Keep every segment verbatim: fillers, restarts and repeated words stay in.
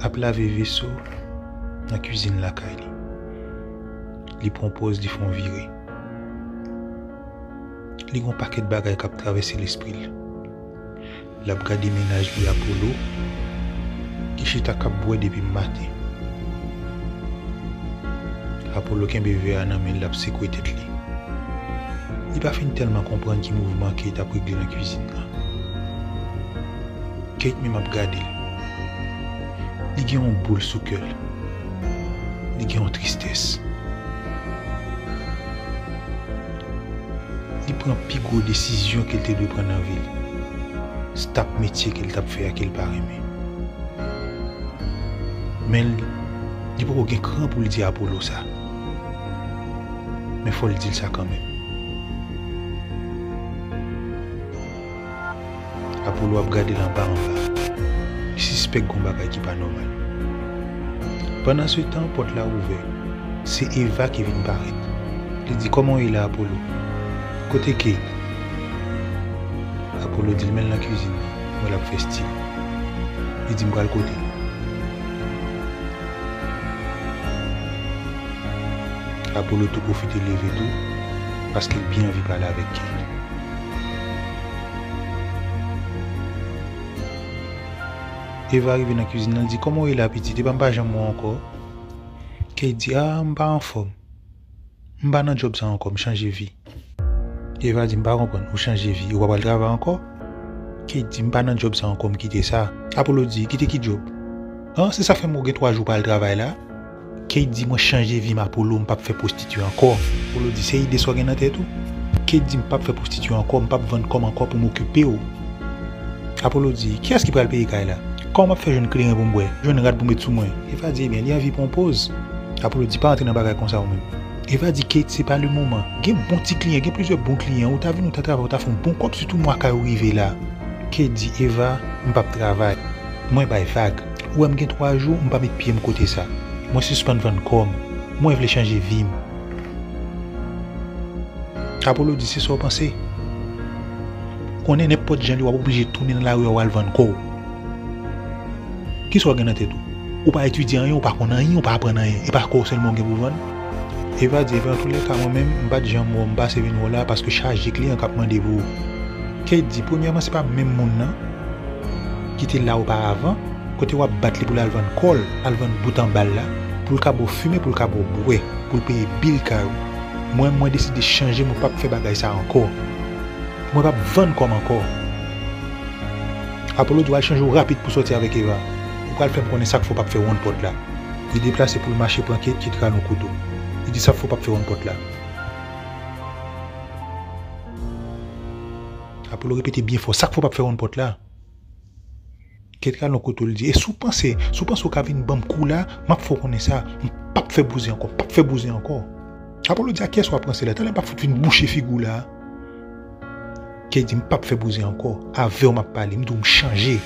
ap lave veso nan kwizin lakay li. Li pran pòz, li fè yon vire. Li gen yon pakèt bagay k ap travèse lespri l. L ap gade mennaj li Apollo, ki chita k ap bwè depi maten. Apollo kenbe vè a nan men l, l ap sekwe tèt li. Li pa fin tèlman konprann ki mouvman Kate ap regle nan kwizin nan. Kate menm ap gade l. Li gen yon boul sou kè l. Li gen yon tristès. Li pran pi gwo desizyon ke l te dwe pran nan vi l. Se t ap metye ke l t ap fè a ke l pa renmen. Men l, li poko gen kran pou l di Apollo sa. Men fò l di l sa kanmenm. Apollo ap gade l anba anba. Li sispèk gon bagay ki pa nòmal. Pandansetan, pòt la ouvè. Se Eva ki vin parèt. Li di, "Kòman w ye la, Apollo? Kote Kate?" Apollo di l, "Men l nan kwizin nan. Mwen l ap fè stil." Li di, "M pral kote l." Apollo tou pwofite leve tou, paske l byen anvi pale avèk Kate. Eva rive nan kwizin nan, li di, "Kòman w ye la, pitit? Epa m pa janm wè w ankò." Kate di, "A, m pa anfòm. M pa nan djòb sa ankò, m chanje vi." Eva di, "M pa konprann, ou chanje vi, ou pa pral travay ankò?" Kate di, "M pa nan djòb sa ankò, m kite sa." Apollo di, "Kite ki djòb?" "An, se sa fè m wè w gen twa jou w pa al travay la." Kate di, "Mwen chanje vi m, Apollo, m p ap fè pwostitye ankò." Apollo di, "Se ide sa w gen nan tèt ou?" Kate di, "M p ap fè pwostitye ankò, m p ap vann kò m ankò pou m okipe w." Apollo di, "Kiyès ki pral peye kay la? Kòman m ap fè jwenn kleren pou m bwè? Jwenn rad pou m met sou mwen?" Eva di, "Ebyen, li anvi pran yon poz." Apollo di, "Pa antre nan bagay konsa ou menm." Eva di, "Kate, se pa le moman. Gen bon ti kliyan, gen plizyè bon kliyan. Ou ta vin, ou ta travay, ou ta fè yon bon kòb, sitou mwa kay ou rive la." Kate di, "Eva, m p ap travay. Mwen bay vag. Ou wè m gen twa jou, m pa met pye m kote sa. Mwen sispann vann kò m. Mwen vle chanje vi m." Apollo di, "Se sa w panse? Ou konnen nenpòt jan li w ap oblije tounen nan lari a, w al vann kò w. Kisa w gen nan tèt ou? Ou pa etidye anyen, ou pa konn anyen, ou pa aprann anyen. E pa kò w sèlman w gen pou vann?" Eva di, "Ebyen, antoulèka, mwen menm, m pa t janm wè w, m pase vin wè w la paske chaje kliyan k ap mande pou ou." Kate di, "Premyèman, se pa menm moun nan ki te la oparavan, kote w ap bat li pou l al vann kò l, al vann bout anba l la, pou l ka ba w fimen, pou l ka ba w bwè, pou l peye bil kay ou. Mwen, mwen deside chanje, mwen p ap fè bagay sa ankò. Mwen p ap vann kò m ankò." Apollo di, "W al chanje w rapid pou sòti avèk Eva. Ou pral fè m konnen sa k fè w p ap fè wonn pòt la." Li deplase pou l mache pran Kate, Kate rale yon kouto. Li di, "Sa k fè w p ap fè wonn pòt la?" Apollo repete byen fò, "Sa k fè w p ap fè wonn pòt la?" Kate rale yon kouto, li di, "E si w panse, si w panse w ka vin ban m kou la, m ap fè w konnen sa. M p ap fè bouzen ankò, m p ap fè bouzen ankò." Apollo di, "A kiyès w ap ranse la? Talè m p ap fout vin bouche figi w la." Kate di, "M p ap fè bouzen ankò. Avè w m ap pale. M di w m chanje."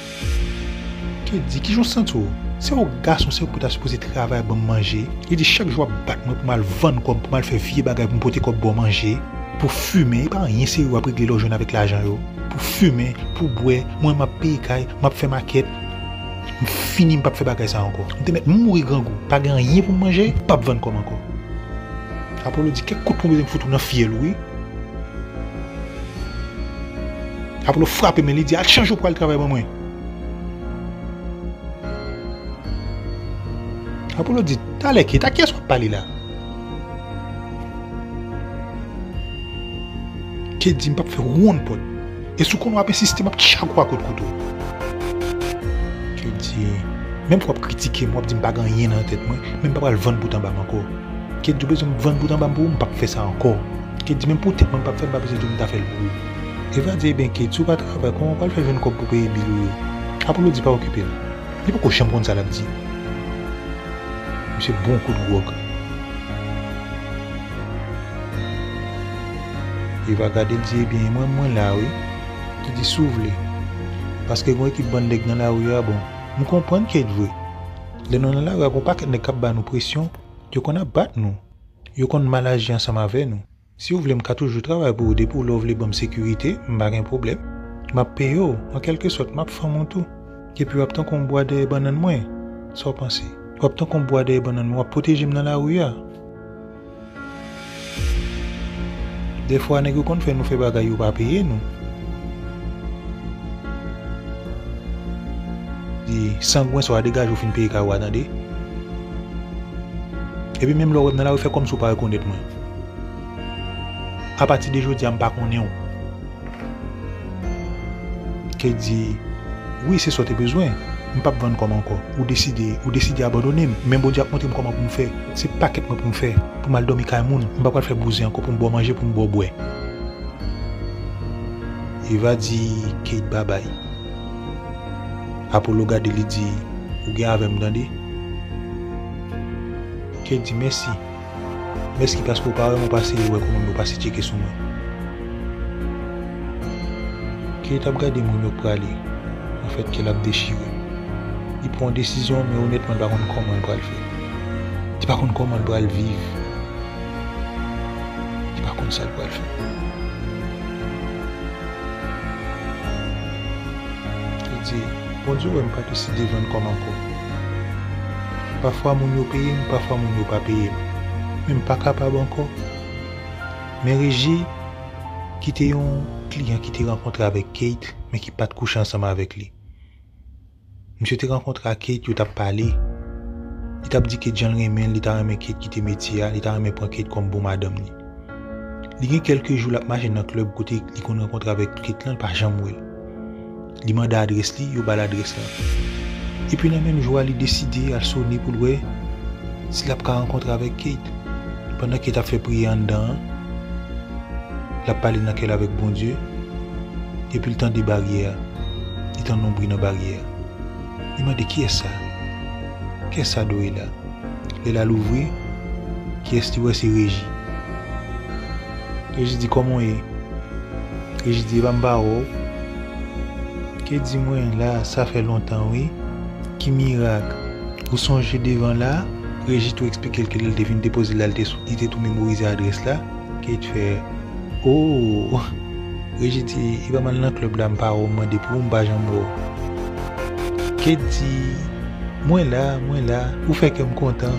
Kate di, "Kijan w santi w? Se yon gason, se yon pou ta sipoze travay, ban m manje." Li di, "Chak jou w ap bat mwen pou m al vann kò m, pou m al fè vye bagay, pou m pote kòb ba w manje, pou fimen. E pa anyen serye w ap regle lè w jwenn avèk lajan yo. Pou fimen, pou bwè, mwen m ap peye kay, m ap fè makèt. M fini, m p ap fè bagay sa ankò. M te mèt mouri grangou, pa gen anyen pou m manje, m p ap vann kò m ankò." Apollo di, "Kèk kout pwen bezwen fout ou nan fyèl ou, wi." Apollo frape men li, di, "Al chanje w pou al travay ban mwen." Apollo di, "Talè Kate, a kiyès w ap pale la?" Kate di, "M p ap fè wonn pòt. E si w konnen w ap ensiste, m ap tchak ou a kout kouto." Kate di, "Menm w ap kritike m, w ap di m pa gen anyen nan tèt mwen, men m pa pral vann bout anba m ankò." Kate di, "Ou bezwen m vann bout anba m pou ou, m p ap fè sa ankò." Kate di, "Menm pou tèt mwen, m p ap fè l, m pa bezwen di w m ta fè l pou ou." Eva di, "Ebyen, Kate, si w pa travay, kòman w pral fè jwenn kòb pou peye bil ou yo?" Apollo di, "Pa okipe l. Li poko janm konn sa l ap di. Misye bon kout gwòg." Eva gade l, di, "Ebyen, mwen, mwen la, wi." Li di, "Si w vle. Paske gen yon ekip bann nèg nan lari a, bon, m konprann Kate vre. Lè nou nan lari a, gen yon pakèt nèg k ap ba nou presyon, yo konn ap bat nou. Yo konn mal aji ansanm avè nou. Si w vle, m ka toujou travay pou ou. Depi w lè w vle ban m sekirite, m pa gen pwoblèm. M ap peye w, an kèlke sòt, m ap fanm ou tou. Epi w ap tankou yon bwa dèyè bannann mwen." Sa w panse? W ap tankou yon bwa dèyè bannann mwen, w ap pwoteje m nan lari a. Dèfwa, nèg yo konn fè nou fè bagay yo pa peye nou. Di, sangwen sa w a degaje w fin peye kay ou a, tande. Epi menm lè w wè m nan lari, fè kòmsi w pa rekonèt mwen. Apati de jodi a, m pa konnen w. Kate di, wi, se sa w te bezwen. M p ap vann kò m ankò. Ou deside, ou deside abandone m. Men Bondye ap montre m kòman pou m fè. Se pakèt mwen pou m fè. Pou m al dòmi kay moun. M pa pral fè bouzen ankò pou m ba w manje, pou m ba w bwè. Eva di Kate babay. Apollo gade li di, ou gen avè m, tande. Kate di, mèsi. Mèsi paske w pa wè m, ou pase wè kòman m yo pase tcheke sou mwen. Kate ap gade moun yo k prale. Anfèt, kè l ap dechire. Li pran yon desizyon, men onètman, li pa konn kòman l pral fè. Li pa konn kòman l pral viv. Li pa konn sa l pral fè. Li di, Bondye wè m pa deside vann kò m ankò. Pafwa moun yo peye m, pafwa moun yo pa peye m. Men m pa kapab ankò. Men Reji, ki te yon kliyan ki te rankontre avèk Kate, men ki pa t kouche ansanm avèk li. Misye te rankontre ak Kate, yo t ap pale. Li t ap di Kate jan l renmen l, li ta renmen Kate kite metye a, li ta renmen pran Kate kòm bon madanm li. Li gen kèlke jou l ap mache nan klèb kote li konn rankontre avèk Kate lan, li pa janm wè l. Li mande adrès li, yo ba l adrès lan. Epi nan menm jou a, li deside al sone pou l wè si l ap ka rankontre avèk Kate. Pandan Kate ap fè priyè anndan an, l ap pale nan kè l avèk Bondye, epi l tande baryè a. Li tande yon bri nan baryè a. Li mande, kiyès sa? Kiyès sa dwe la? Lè l al ouvri, kiyès li wè? Se Reji. Reji di, kòman w ye? Reji di, epa m pa wè w. Kate di, mwen la, sa fè lontan wi. Ki mirak? Ou sonje devan la? Reji tou eksplike l ke lè l te vin depoze l la, li te sou, li te tou memorize adrès la. Kate fè, oh! Reji di, epa m al nan klèb la, m pa wè w, m mande pou ou, m pa janm wè w. Kate di, mwen la, mwen la, ou fè kè m kontan.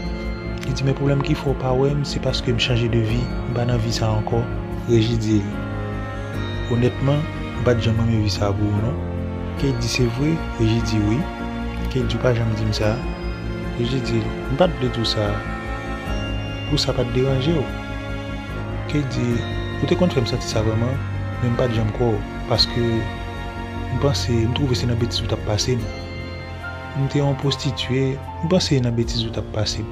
Li di, men pwoblèm ki fè w pa wè m, se paske m chanje de vi, m pa nan vi sa ankò. Reji di l, onètman, m pa t janm renmen vi sa pou ou non. Kate di, se vre? Reji di, wi. Kate di, ou pa janm di m sa. Reji di l, m pa t vle di w sa pou sa pa t deranje w. Kate di, ou te konn fè m santi sa vrèman, men m pa t janm kwè w, paske m panse, m twouve se nan betiz ou t ap pase m. M te yon pwostitye, m panse nan betiz ou t ap pase m.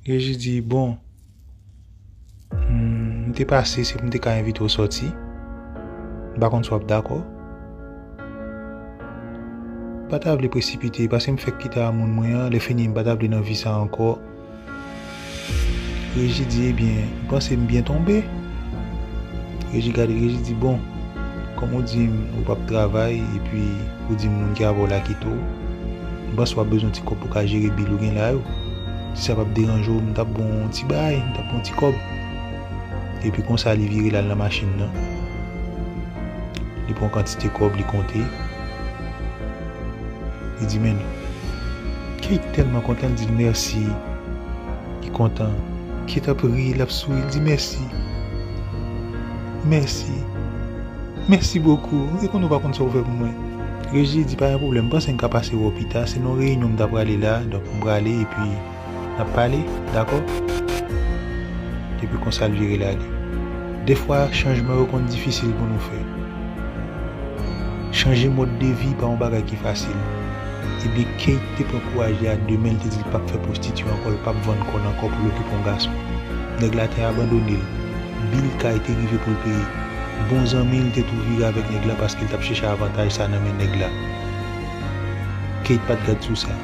Reji di, bon, hmm, m te pase, se pou m te ka envite w sòti. M pa konn si w ap dakò. M pa ta vle presipite, paske m fèk kite a moun mwen an, lè fini, m pa ta vle nan vi sa ankò. Reji di, ebyen, m panse m byen tonbe. Reji gade, Reji di, bon, kòm ou di m ou p ap travay, epi ou di m moun ki avè w la kite w, m panse w ap bezwen ti kòb pou w ka jere bil ou gen la yo. Si sa p ap deranje w, m t ap ba w yon ti bagay, m t ap ba w yon ti kòb. Epi konsa, li vire l al nan machin nan. Li pran kantite kòb, li konte. Li di, men, Kate tèlman kontan, li di l mèsi. Li kontan. Kate ap ri, l ap souri, li di, mèsi. Mèsi. Mèsi bokou. Ou te konn ou pa konn sa w fè pou mwen. Reji di, pa gen pwoblèm, m panse m ka pase wè w pita. Se nan yon reyinyon m ta prale la, donk m prale, epi n ap pale, dakò? Epi konsa l vire l ale. Dèfwa, chanjman yo konn difisil pou nou fè. Chanje mòd de vi pa yon bagay ki fasil. Ebyen, Kate te pran kouraj li a de men, l te di l p ap fè pwostitye ankò, l p ap vann kò l ankò pou l okipe yon gason. Nèg la te abandone l. Bil kay te rive pou l peye. Bon zanmi l te tou vire avèk nèg la paske l t ap chèche avantaj sa nan men nèg la. Kate pa t gad sou sa.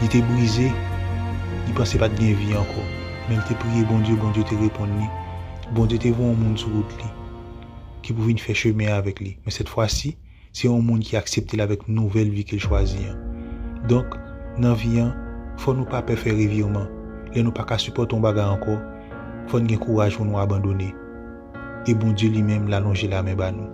Li te brize, li panse pa t gen vi ankò. Men l te priye Bondye, Bondye te reponn li. Bondye te voye yon moun sou wout li, ki pou vin fè chemen avèk li. Men sèt fwa si, se yon moun ki aksepte l avèk nouvèl vi ke l chwazi an. Donk, nan vi an, fò nou pa pè fè revirman. Lè nou pa ka sipòte yon bagay ankò, fò n gen kouraj pou nou abandone. E Bondye li menm, l alonje lamen ba nou.